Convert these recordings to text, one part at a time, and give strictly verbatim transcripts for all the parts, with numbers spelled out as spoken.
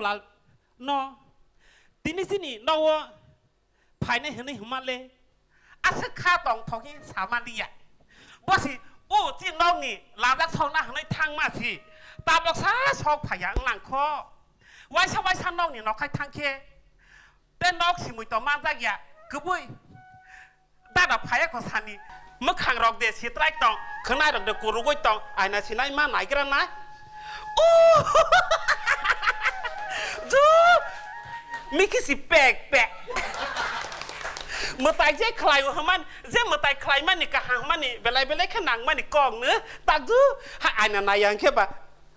Lal no tini chini nogo phainai hwnwi hwnmale aswk kha tongthok khe sama liya. Bosi o chini nokni lajak sokna hwnwi thangma si tabok sa sok phaiya wng langkho. Waisa waisa nokni nokhai thangkhe tei nok simui tong manjak ya kwbui. Dada phaiya kho sani mwkhang rok de sitrai tong, khwnai rok de kurugui tong, aina sinai ma naigra nai. Uh! Ju! Miki si pek pek. Mwtai je khlai o hwnmani, je mwtai khlai mani kaham hwnmani, belai belai khe nang mani kok no, tak ju, ha aina nai yang khe ba,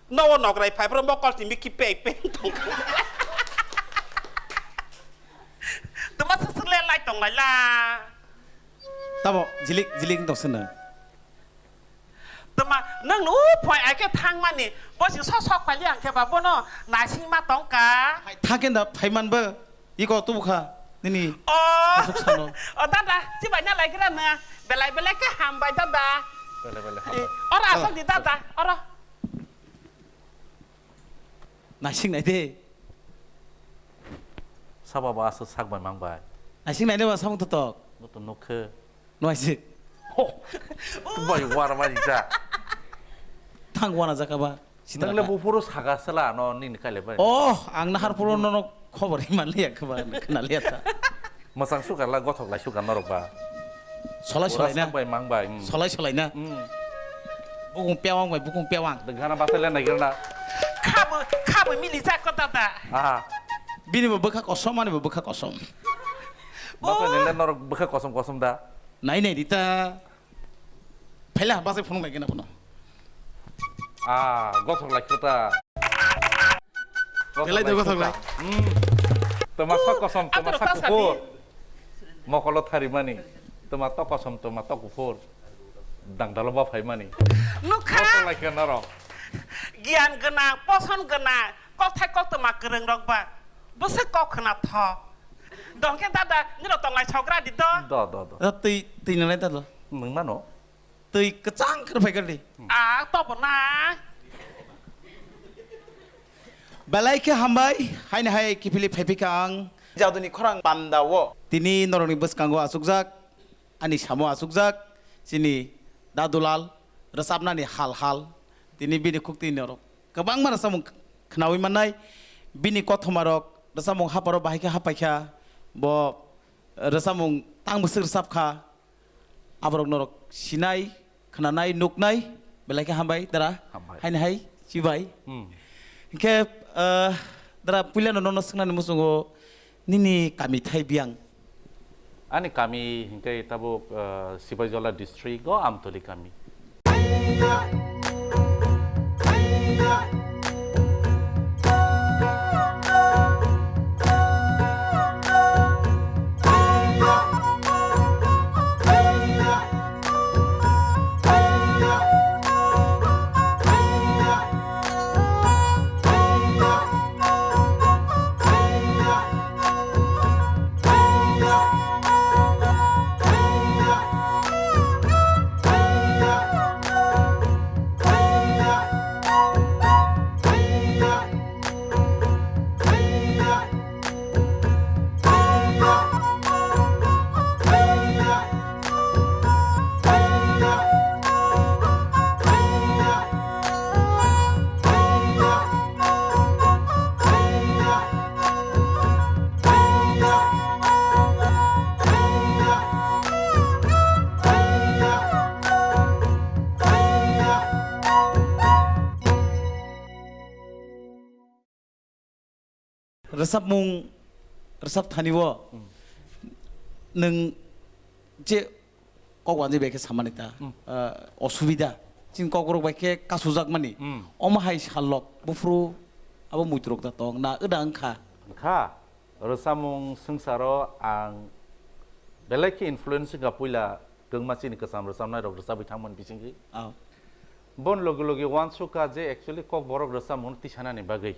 no o nokrai phai bro mokol si miki pek pek tong. Tuma sasuk le lai tong lai la. Tamo jilik jilik tong sene. Tuma nang nu phai ai khe thang mani, bo si sok sok pali ang khe ba bono naising ma tong ka. Thaken da phaiman bo, iko tubu kha, nini. Oh. Asuk sano. Oh, dada, si bai na lai gira na. Belai belai khe ham bai dada. Belai belai ham bai. Ora asuk di dada, ora. Naising nai de. Saba ba aswk sak bai mang bai. Naising nai de ba samung totok. Bo to nuk khe. Naising. Ho. Bai war bai ja. Thang wana jaka ba. Nang le buphuru saka sala no nini kale bai. Oh, ang nahar puro no no khobor iman liya khe ba khna liya ta. Mwchang sukar la gothok lai sukar norok ba. Solai solai na. Bai mang bai. Solai solai na. Bukung pewang bai bukung pewang. Gana basa le nai gana. Khabu khabu mili ja ko dada. Aha. Bini bo bwkha kosom ani bo bwkha kosom. Basa ni le norok bwkha kosom kosom da. Nai nai di ta. Phaila basa phunung lai gana bono. Ah, gothok lai kota. Belai de gothok lai. Hmm. Toma sok kosom, toma sok kuphur. Mokolo tharimani. Toma tok kosom, toma tok kuphur. Dangdalo ba phaimani. Nukha. Gothok lai khe norok. Giyan gwnang, poson gwnang, kokthai koktwma kwrwng rok ba. Bwswk kok khna tho. Dongkhe dada, nino tonglai sogra di do. Do, do, do. Twi, twi nalai dada. Nung mano. Twi kwchang khe phai kali. Ah, tobo na. Belai khe hambai, haini hai kiphilwi phaiphikha ang. Jaduni khorang panda o. Tini norokni bwskango achukjak, ani samo achukjak, chini Dadulal rwchapnani hal hal. Tini bini khukti norok kwbangma rwchapmung khnaui mannai. Bini kothoma rok rwchapmung haparo bahai khe hapaikha. Bo rwchapmung tang bwswk rwchapkha. Aborok norok sinai, khnanai, nuknai, belai khe hambai, dara. Hambai. Haini hai, chibai. Hmm. Hinkhe, ah, dara puilano nono swngnani muchungo nini kami thai biyang? Ani kami hinkhe tabuk, ah, Sibaijola district o Amtoli kami. Rwchapmung, rwchap thani o nwng je kok wanjwi bai khe samani ta, ah, osubida, chini kokrok bai khe kasujakmani, omo hai salok buphuru abo muitrok da tong na wngda wngkha? Wngkha, rwchapmung swngcharo ang belai khe influence wngkha puila. Kwbangma chini kwcham rwchapnairok rwchapwi thangmani bisingtwi. Oh. Bon logi logi uansukha je actually Kokborok rwchapmungno tisanani bagwi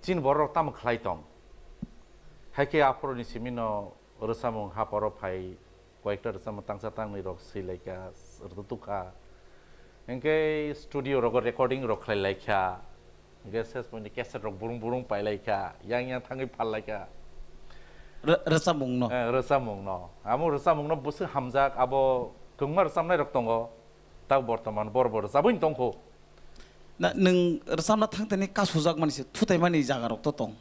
chini bororok tamo khlai tong. Haikhe aphuruni simino rwchapmung haporo phai koyekta rwchapmung tangsa tangnwirok swilaikha, rwtukha. Hinkhe studio rogo recording rok khlailaikha. Hingke ses poini cassette rok burung burung pailaikha, yang yang thangwi phallaikha. Rw-, rwchapmungno? Eh, rwchapmungno. Amo rwchapmungno bwswk hamjak, abo kwbangma rwchapnairok tongo. Tak bortoman bor bor rwchabwini tongkho. Na, nwng rwchapna thangtani kasujakmani se thutaimani jagarok to tong?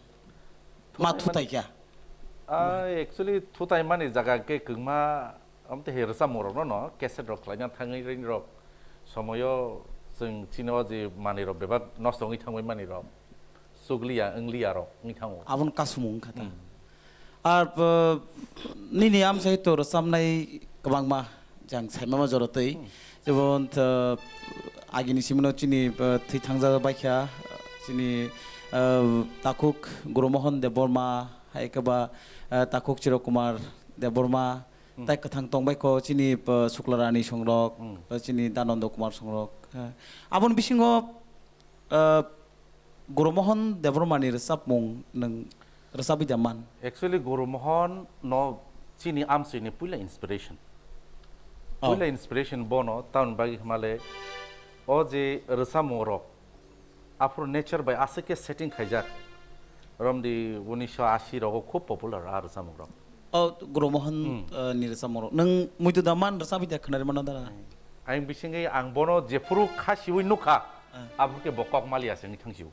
Ma thutaimani thutaikha? Ah, actually, thutaimani jaga khe kwbangma, amte he rwchapmungrokno no, cassette rok khlaina thangwi rok somoyo chwng chini o je manwirok bebak nosto wngwi thangwi manwirok, chukliya, wngliya rok wngwi thango. Abono kasumung wngkha ta. Hmm. Ar, uh, nini amsai to rwchapnai kwbangma jang saimama jorotwi. Hmm. Jemon, uh, agini simino chini, uh, thwi thangja baikha, chini, uh, takhuk Gurumohon Debbarma, hai khe ba, uh, takhuk Chirokumar Debbarma, hmm, tai kwthang tongbaikho chini, uh, Suklarani songrok, hmm, uh, chini Danando Kumar songrok. Uh, aboni bisingo, uh, Gurumohon Debbarmani rwchapmung nwng rwchapwi da man? Actually, Gurumohon no chini amsini puila inspiration. Oh. Puila inspiration bono, tamoni bagwi hwnmale o je rwchapmung rok, aphuru nature bai aswk khe setting khaijak. Romdi unisho ashi rogo khub popular a rwchapmung rok. O Gurumohon, hmm, eh, ni rwchapmung rok. Nwng muitu da man rwchapwi da khwnari mano da? Ang bisingwi ang bono jephuru kha siwi nukha, ah, aphuru khe bo kok maliya se wngwi thangsio.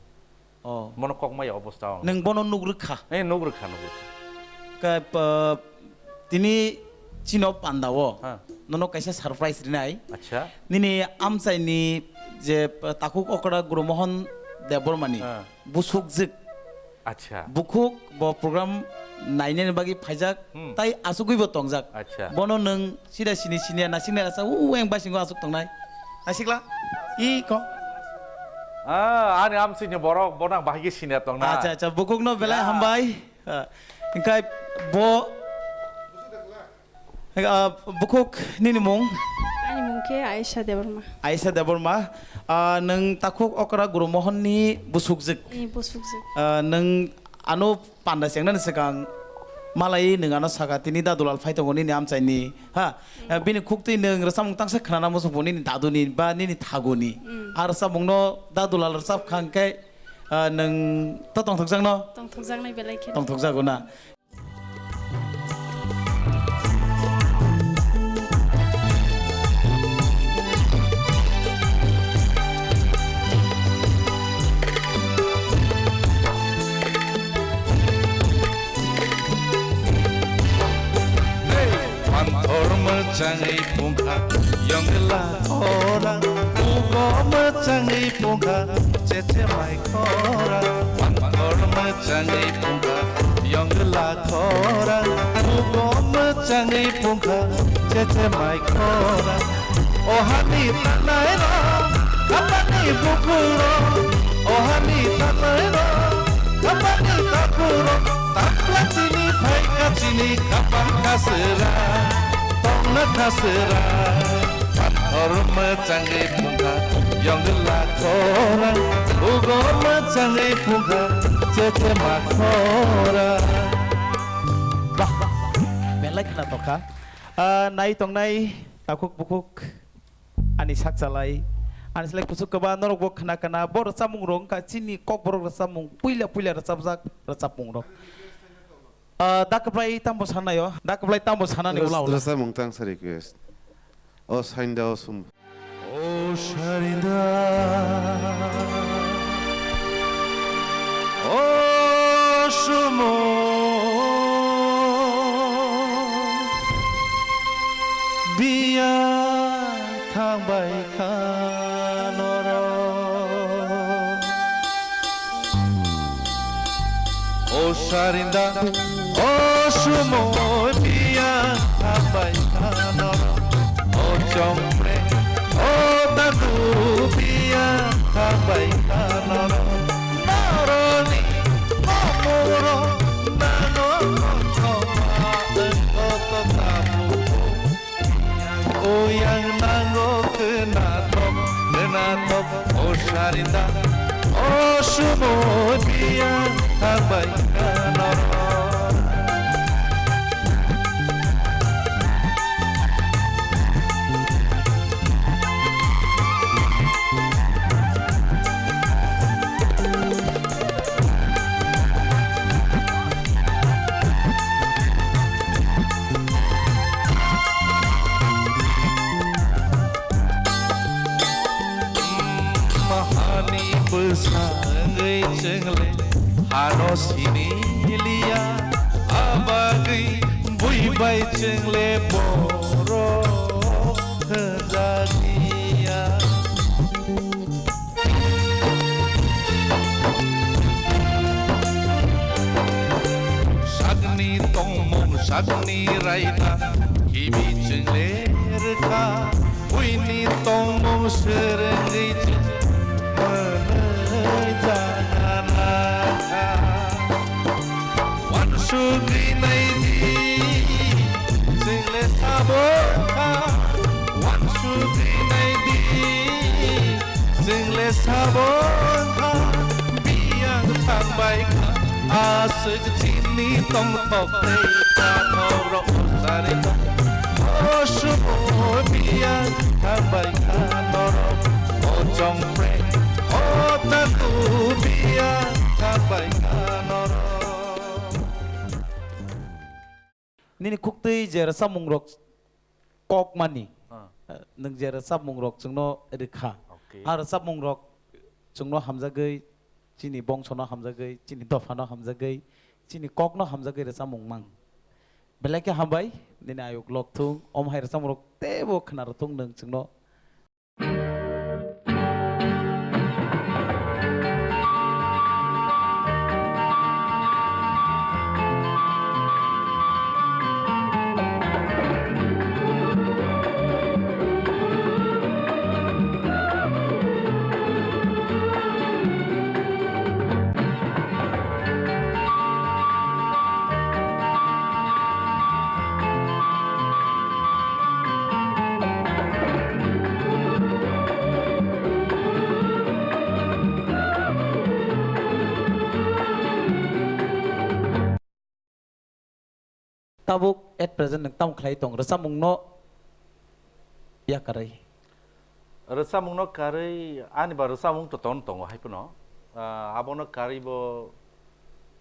Oh. Bono kok maya obostha o. Nwng bono nuk rwkha? Eh, nuk rwkha, nuk rwkha. Ka, pa, tini chino panda o. Ha. Nono kaisa surprise rinai. Acha. Nini amchaini je, pa, takhuk okra Gurumohon Debbarmani. Ha. Busukjwk. Acha. Bukhuk bo program nainani bagwi phaijak, hmm, tai asugwi bo tongjak. Acha. Bono nwng sida sini siniya nasiknai rasa u eng basingo asuk tongnai. Nasikla? I ko? Ah, ani amsini borok, bono ang bahai khe siniya tongna. Acha, acha, bukhukno belai, ya, hambai. Ah, hingkhai bo Ah, bukhuk nini mung? Ani mung khe Aisha Debbarma. Aisha Debbarma. Ah, nwng takhuk okra Gurumohon ni busukjwk. Ni busukjwk. Ah, nwng ano panda chengnani swkang malai nwng ano saka tini Dadulal phai tongo nini amchaini. Ha? Hmm. Ah, bini khuktwi nwng rwchapmung tangsa khwnana muchung phuru nini daduni ba nini thaguni. Hmm. Ah, rwchapmungno Dadulal rwchap kha hwnkhe, ah, nwng to tongthokjakno? Tongthokjaknai belai khe. Tongthokjago na? Hey! Panthor mwchangwi pungkha, yongla khorang, ugo mwchangwi pungkha, cheche mai khorang. Panthor mwchangwi pungkha, yongla khorang, ugo mwchangwi pungkha, cheche mai khorang. Ohani tanai rok, khapani bukurok, ohani tanai rok, khapani takurok, tapla chini phaikha chini khapang khaswra, tongna khaswra. Panthor mwchangwi pungkha, yongla khorang, ugo mwchangwi pungkha, cheche ma khorang. Bah, belai khna tongkha. Ah, nai tongnai takhuk bukhuk. Ani sak chalai, ani selai kuchuk kwba norok bo khna khna bo rwchapmung rok wngkha chini kokborok rwchapmung puila puila rwchapjak rwchapmung rok. Ah, da kwplai tambo sanayo, da kwplai tambo sanani Rwch-, ula ula. Rwchapmung tangsa request. O sainda o sum. O sainda. O sumo biya thangbai kha norok. O sarinda, o sumo biya thangbai kha norok. O chongpre, o dadu biya thangbai kha norok. Noroni, o moro, nano, o chongma, o to tabu. Uyang nango kwnathok, kwnathok, o sarinda, o sumo biya thangbai kha norok. Siniliya, abagwi bui bai chwngle borok hwnjakliya. Sakni tongmung sakni raida, kibi chwngle rwkha. Buini tongmung swrwngwi chwng mwnwi jagana kha. Wansugwi naidi, chwngle sabo kha. Wansugwi naidi, chwngle sabo kha. Biyang thangbai kha. Aswk chini tongthok tei chathok rok usari kha. O sumo biyang thangbai kha norok. O chongprek, o taku biyang thangbai kha norok. Nini khuktwi je rwchapmungrok kok mani, Ah. eh, nwng je rwchapmungrok chwngno rwkha. Okay. A rwchapmungrok chwngno hamjagwi, chini bongsono hamjagwi, chini dophano hamjagwi, chini kokno hamjagwi rwchapmung mang. Belai khe hambai, nini ayuk lok thung, omo hai rwchapmungrok teibo khna rw thung nwng chwngno. Tabuk at present nwng tamo khlai tong rwchapmungno yakarwi? Rwchapmungno karwi ani ba rwchapmung to ton tongo hai phano. Ah, abono karwi bo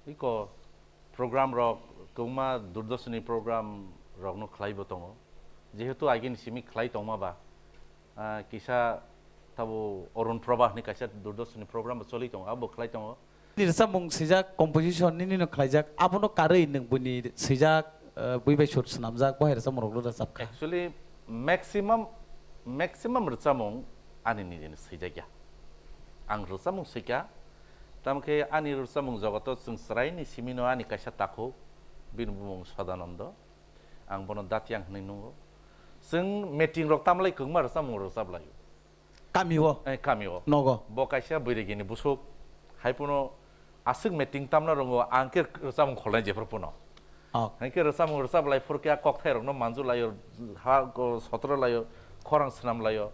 iko program rok kwbangma Doordarshan ni program rokno khlai bo tongo. Jehetu agini simi khlai tongma ba, ah, kisa tabo Arun Prabha hwnwi kaisa Doordarshan ni program bo choli tongo, abo khlai tongo. Nini rwchapmung swijak, composition nini no khlaijak, abono karwi nwng buini swijak, eh, bui bai sur swnamjak, bo hai rwchapmung rokno rwchap kha? Actually, maximum, maximum rwchapmung ani nijeni swijak ya. Ang rwchapmung swikha, tamo khe ani rwchapmung jogoto chwng chwraini simi no ani kaisa takhuk, bini bumung Sodananda, ang bono Datiang hwnwi nungo. Chwng meeting rok tamlai kwbangma rwchapmung rwchap laio. Kamio? Eh, kamio. Nogo? Bo kaisa bwrwigini busuk. Hai phano aswk meeting tamna rongo, ang khe rwchapmung kholnai jephru phano. Oh. Hai khe rwchapmung rwchap lai phuru khe a kokthai rokno manju laio, ha, go, sotro laio, khorang swnam laio.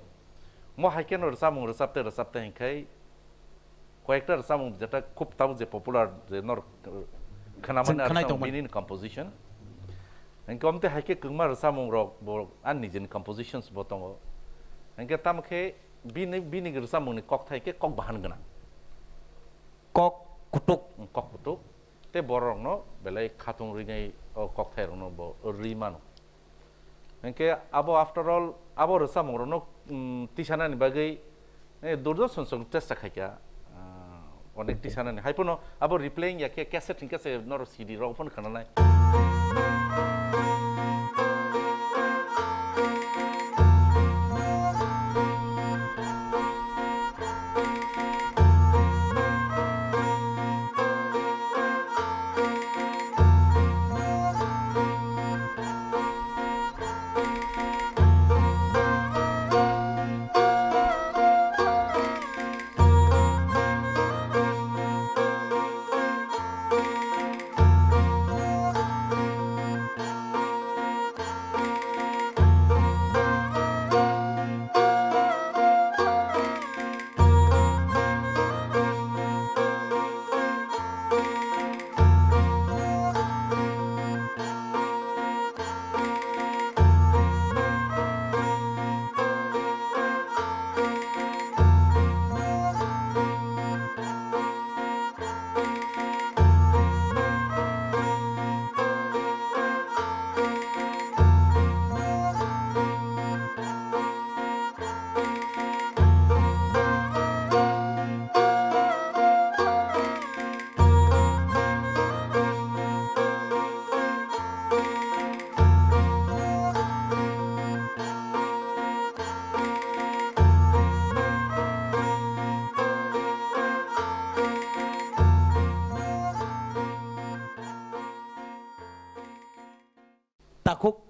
Mo hai khe no rwchapmung rwchap tei rwchap tei hwn khe koyekta rwchapmung jeta khub tabuk je popular je nor khwnamani Chwng khwnai rwchapmung tongmani. Bini composition. Hingke omte hai khe kwbangma rwchapmung rok bo ani nijeni compositions bo tongo. Hingke tamo khe bini, bini rwchapmung ni kokthai khe kok bahan gwnang. Kok kutuk. Kok kutuk. Tei borok rokno belai khatung rwnai o kokthai rokno bo rwi mano. Hingke abo after all abo rwchapmung rokno, mm, tisanani bagwi, eh, Doordarshan chwng chesta khaikha, ah, onek tisanani. Hai phano abo replaying ya khe cassette hingke se norok C D rok phano khwnanai.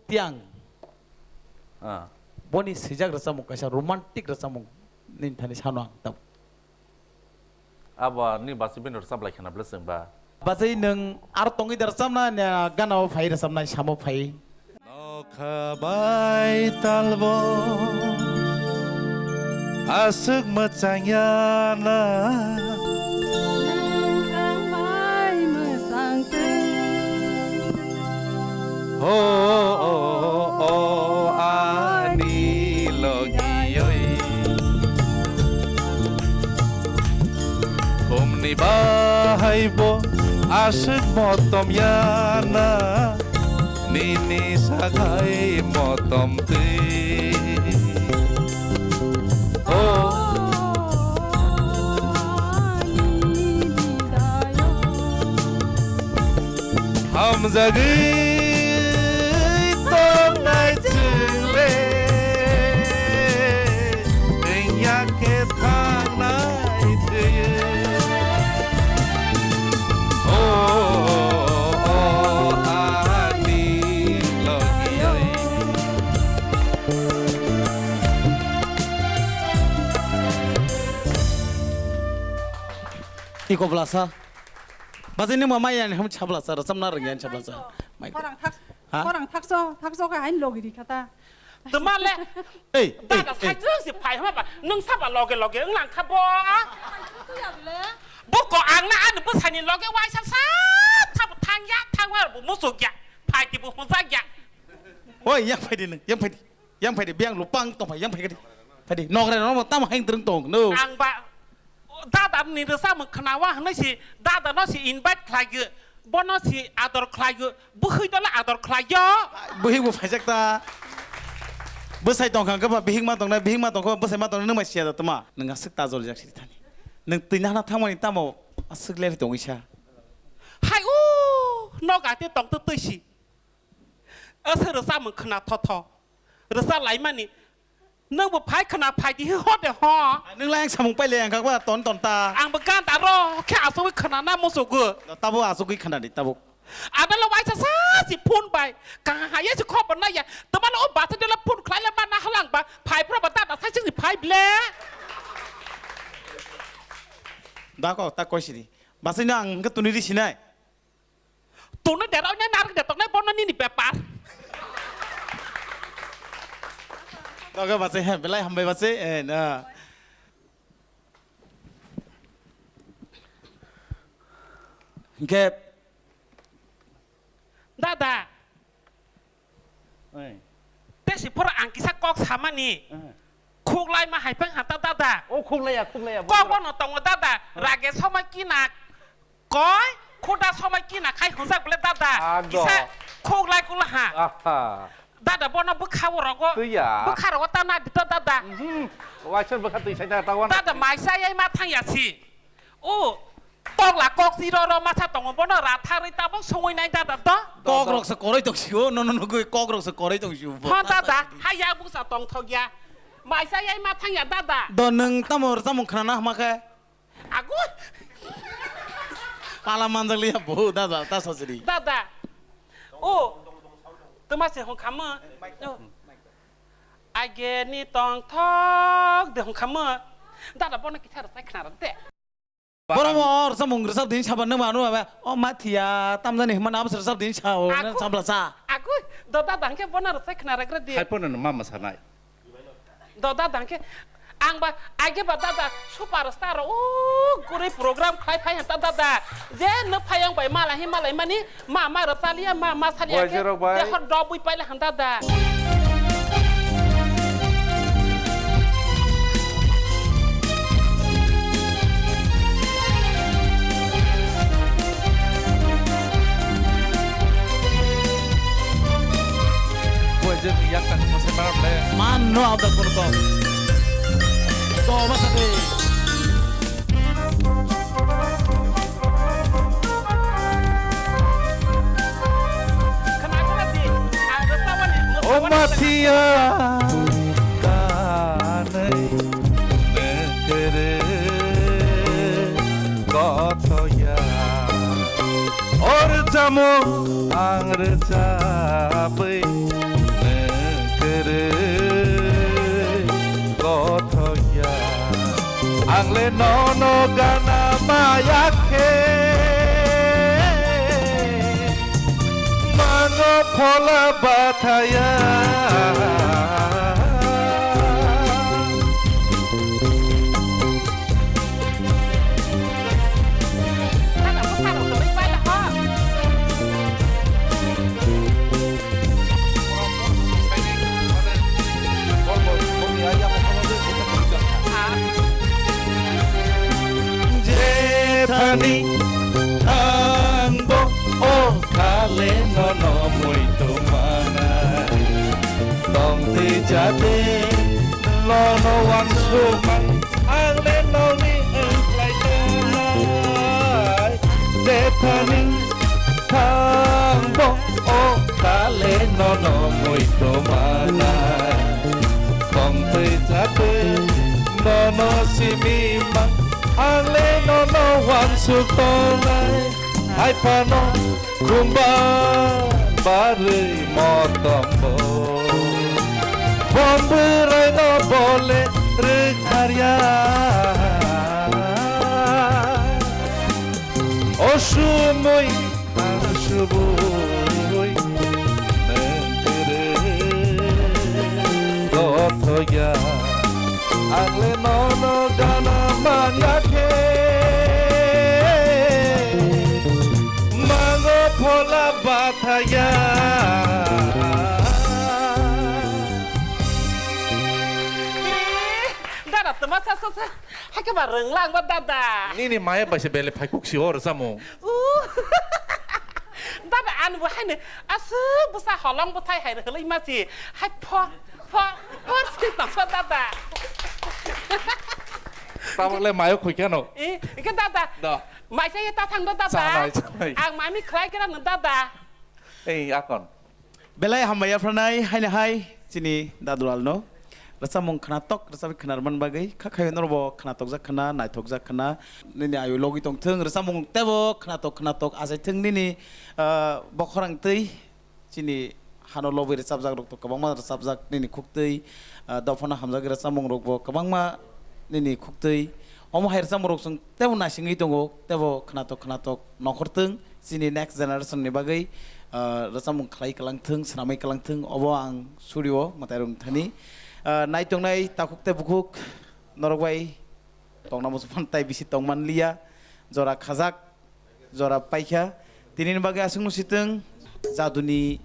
Tiang. Ah. Boni swijak rwchapmung kaisa romantic rwchapmung nini thani sano ang tabuk. Abo ni basi bini rwchap lai khna bwle chwng ba. Bachai nwng aro tongwi da rwchapna na gana o phai rwchapnai samo phai. Nokha bai talbo aswk mwchang ya na. Nokha bai mwchang twi. O, o, o, ani logi oi. Khumni bahai bo aswk motom ya na, nini sakhai motom twi. O. Hamjagwi tongnai chwng le, wngya khe thangnai thwiwi. O, o, ani logi oi. Iko blasa. Bajai nima mai ani ham chabla sa, rwchapna rwngya ani chabla sa. Mai. Khorang thak, ha? Khorang thakso, thakso khe hain logi ri khata. Tuma le. Ei, ei, dada ei. Thakjwng si phai hama ba, nwng saba loge loge wng lang kha bo. Bo ko ang na ani bwsani loge waisa sa, thabo thang ya, thang wa bo musuk ya, phai ti bo hujak ya. Oi, yang phai di nwng, yang phai di. Yang phai di, biang lupang tong phai, yang phai di. Phai di, nokre no tam haing treng tong, no. Ang ba, dada ni rwsa mung khnawa hwnwi si, dada no si invite khlai gw, bono si ador khlai gw, bwhwi no le ador khlai yo. Bwhwi bo phaijak ta. Bwsai tong kha khe ba, bihik ma tong nai, bihik ma tong kha ba, bwsai ma tong nai, nwng mai siya da tuma. Nwng aswk ta jol jak si thani. Nwng twi nahna thangmani tamo aswk ler tongwi sa. Hai o, no gati tong twi twi si. Aswk rwchapmung khna thotho. Rwchap laimani. Nwngbo phai khna phai di ho de ho. Nwng lai ang samung paile ang kakba ton ton ta. Angbo ganta ro khe asugwi khna na musugo. Tabo asugwi khna di tabo. Adalo waisa sa si phone bai. Kaham haiya si khobor naiya. Twmalo o basa dela phone khlai le mana halang ba. Phai phro ba dada sai sing phai ble. Da ko ta koi sidi. Basa no ang hwnkhe tuni ri sinai. Tunu dera onya narik de toknai bono nini bepar. Toke bachai, he, belai hambai bachai, eh, na. Hingke. Dada. Oi. Tesi phoro ang kisa kok samani. Eh. Khuklai ma hai phang hata dada. O khuklaiya, khuklaiya. Kok bono tongo dada. Eh. Rage somai kina koi, khuda somai kina khai hwnjak bole dada. Ado. Kisa khuklai kula ha. Aha. Dada bono bwkha o rogo. Twiya. Bwkha rogo ta na dito dada. Mhm. Waisor bwkha twi sai na ta wan. Dada maisa yai ma thang ya si. O. Tokla kok si ro ro masa tongo bono ra tharwi tabok songwi nai dada do. Kok rok se koroi tong sio, no no no goi kok rok se koroi tong sio. Pha dada, ha ya buksa tong thok ya. Maisa yai ma thang ya dada. Do nwng tamo rwchapmung khna na hma khe? Agu. Pala manjak liya bo dada ta sosiri. Dada. O. Tuma se hong khamo. O. Age ni tong thok de hong khamo. Dada bono kithar sai khna de. Borok bo rwchapmung rwchap din saba nang mano ba, o ma thiya, tamjani hwnmano abo se rwchap din sa o, nang chapla cha. Aku, do dada hwnkhe bono rwchai khna rwgra di. Hai pono no ma mwsanai. Do dada hwnkhe, ang ba, age ba dada, superstar o, guri program khlai phai hanta dada. Je no phayang bai mala hi malai mani, Ma, ma rwchaliya, ma, ma saliya khe. Boijerok bai. Dehor dok bui paila handa da. Boijer ni yak tang mo se maram le. Man no abda kurko. To ma sa de. O mathiya kanai nengkere kothoya. Or jamo ang rwchapwi Le nono gana maya khe, mango phola bathaya. Jephani thangbo o khale nono muitu manai. Tongtwi jatwi nono wansukmai, ang le nongni wngkhlai tongnai. Jephani thangbo o khale nono muitu manai. Tongtwi jatwi nono simi man, ang le nono wansuk tongnai. Hai phano khumba barwi motombo, bom bwrwi no bole rwkharya. O sumui ang subui nwng kwrwi dothoya. Ang le nono gana manya khe, mango phola bathaya. Dada, tuma sa sa sa. Hai khe ba rwnglang ba dada. Nini maya bai se bele phaikuk si o rwchapmung. Uh. Dada, ani bo haino aswk bwsa holong bwthai hai rwlai ma si. Hai pho, pho, pho si tongsa dada. Tabuk le mayo khuikha no. Eh, ike dada. Da. Maisa ye ta thang do dada. Chanai, chanai. Ang mami khlai gra no dada. Ei, akon. Belai hambai yapharnai haino hai chini dadulal no. Rwchapmung khwnatok, rwchapwi khwnar man bagwi. Kha khayo norok bo khwnatokjak khwna, naithokjak khwna. Nini ayu logwi tongthwng, rwchapmung teibo khwnatok, khwnatok achai thwng nini, ah, bokhorang twi chini hano lobwi rwchapjak rok to kwbangma rwchapjak nini khuktwi, ah, dophano hamjagwi rwchapmung rok bo kwbangma nini khuktwi. Omo hai rwchapmung rok chwng teibo naisingwi tongo, teibo khwnatok, khwnatok nokhortwng. Chini next generation ni bagwi, ah, rwchapmung khlai kwlangthwng, swnamwi kwlangthwng, obo ang surio mwtairok thani. Ah, naitongnai takhuk tei bukhuk norok bai tongna muchung phano tai bisi tongmanliya, jora khajak, jora paikha. Tinini bagwi aswk no sitwng jaduni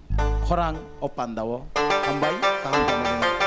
khorang o pandao. Hambai, kaham tongmani.